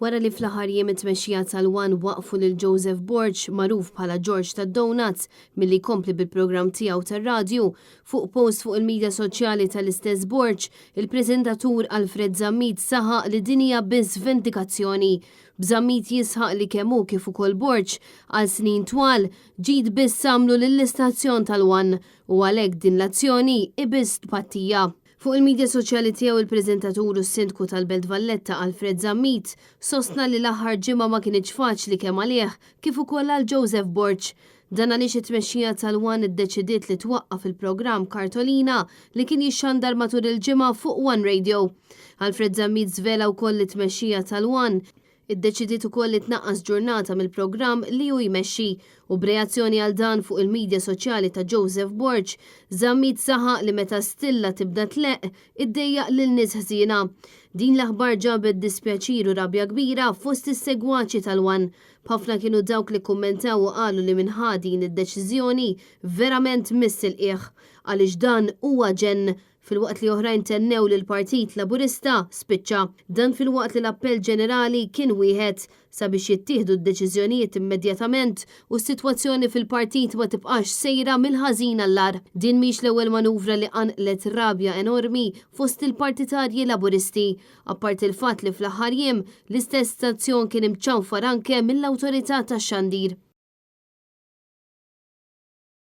Wara li fl-aħħar jiem it-tmexxija tal-One waqqfu lil Joseph Borg, magħruf bħala Ġorġ tad-Donuts, milli jkompli bil-programm tiegħu tar-radju, fuq post fuq il-midja soċjali tal-istess Borg, il-preżentatur Alfred Zammit saħaq li din hija biss vendikazzjoni. B'Zammit jisħaq li kemm hu kif ukoll Borg, għal snin twal, ġid biss għamlu lill-istazzjon tal-One u għalhekk din l-azzjoni hi biss tpattija. Fuq il-midja soċjali tiegħu il-preżentatur u s-Sindku tal-Belt Valletta Alfred Zammit sostna li l-aħħar ġimgħa ma kinitx faċli kemm għalih kif ukoll għal Joseph Borg. Dan għaliex it-tmexxija tal-One iddeċidiet li twaqqaf il-programm Kartolina li kien jixxandar matul il-ġimgħa fuq One Radio. Alfred Zammit żvela wkoll li t-tmexxija tal-One Iddeċidiet ukoll li tnaqqas ġurnata mill-programm li hu jmexxi u b'reazzjoni għal dan fuq il-midja soċjali ta' Joseph Borg, Zammit saħaq li meta stilla tibda tleqq, iddejjaq lil nies ħżiena. Din l-aħbar ġabet dispjaċir u rabja kbira fost is-segwaċi tal-One. B'ħafna kienu dawk li kkummentaw u qalu li min ħa din id-deċiżjoni verament miss il-qiegħ għaliex dan huwa ġenn filwaqt li oħrajn tennew li l-Partit Laburista spiċċa. Dan filwaqt li l-appell ġenerali kien wieħed sabiex jittieħdu d-deċiżjonijiet immedjatament u s-sitwazzjoni fil-partit ma tibqax sejra mill-ħażin għall-agħar. Din mhix l-ewwel manuvra li qanqlet rabja enormi fost il-partitarji Laburisti, apparti l-fatt li fl-aħħar jiem l-istess stazzjon kien imċanfar anke mill-Awtorità tax-Xandir.